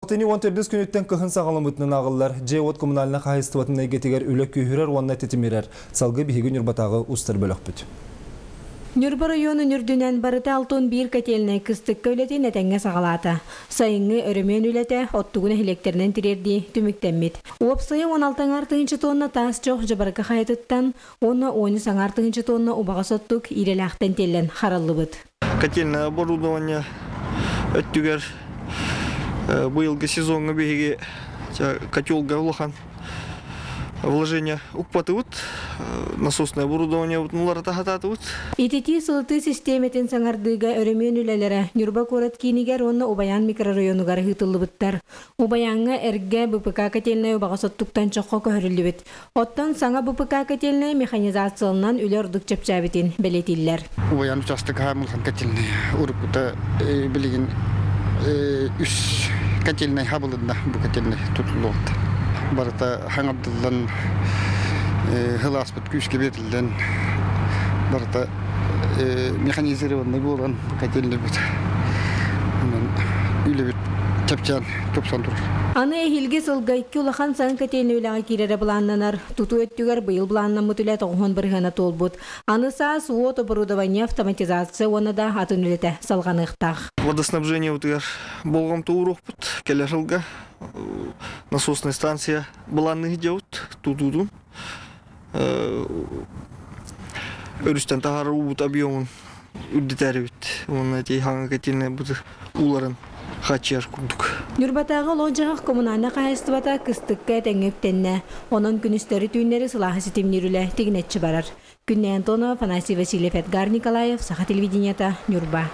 Алтынньы 14 күнүттэн кыһын саҕаламмытынан ааҕыллар. Дьиэ-уот коммунальнай хаһаайыстыбатын эйгэтигэр үлэ күүһүрэр уонна тэтимирэр. Салгыы биһиги Ньурбатааҕы устар бөлөхпүт. Ньурба оройуонун үрдүнэн барыта 61 котельнай кыстыкка үлэтин этэҥҥэ саҕалаата. Сайыҥҥы өрөмүөн үлэтэ оттугу нэһилиэктэринэн тириэрдии түмүктэммит. Уопсайа 16 аҥаар тыһыынча тонна таас чох Дьабарыкы хайатыттан уонна 13 аҥаар тыһыынча тонна убаҕас оттук Иирэлээхтэн тиэллэн хараллыбыт. Котельное оборудование өттүгэр быйылгы сезоҥҥа биһиги котелга улахан вложение укпатыбыт, насосное оборудование уларыта сатаатыбыт. Ититии сылытыы систиэмэтин саҥардыыга өрөмүөн үлэлэрэ Ньурба куорат киинигэр уонна Убайаан микрорайонугар ыытыллыбыттар. Убайааҥҥа эргэ БПК котельнай убаҕас оттуктан чоххо көһөрүллүбүт. Оттон саҥа БПК котельнай механизацияланан үлэ ордук чэпчээбитин бэлиэтииллэр. Убайаан учаастак хаамылхан котельнай уруккута билигин үс котельнай хабылынна бу котельнай тутуллубут. Барыта хаҥардыллан сылааспыт күүскэ биэриллэн барыта механизированный буолан котельнайбыт. Онон үлэбит чэпчээн тупсан турар. Аны эһиилги сылга икки улахан саҥа котельнай үлэҕэ киирэрэ былааннанар. Тутуу өттүгэр быйыл былааннаммыт үлэ тоҕуһун бырыһыана туолбут. Аны саас уот оборудование, автоматизация уонна да атын үлэтэ салҕаныахтаах. Водоснабжениебытыгар болҕомто ууруохпут. Кэлэр сылга насосная станция былаанныыр дьабыт тутуутун өрүстэн таһаарар уубут объемун үрдэтэрибит уонна ити хаҥа котельная ууларын хааччыйар курдук. Ньурбатааҕы олох-дьаһах коммунальнай хаһаайыстыбата кыстыкка этэҥҥэ үктэннэ. Онон күнүстэри-түүннэри сылааһы ситимниир үлэ тигинэччи барар. Күннэй Антонова, Афанасий Васильев, Эдгар Николаев, Саха телевидениета, Ньурба.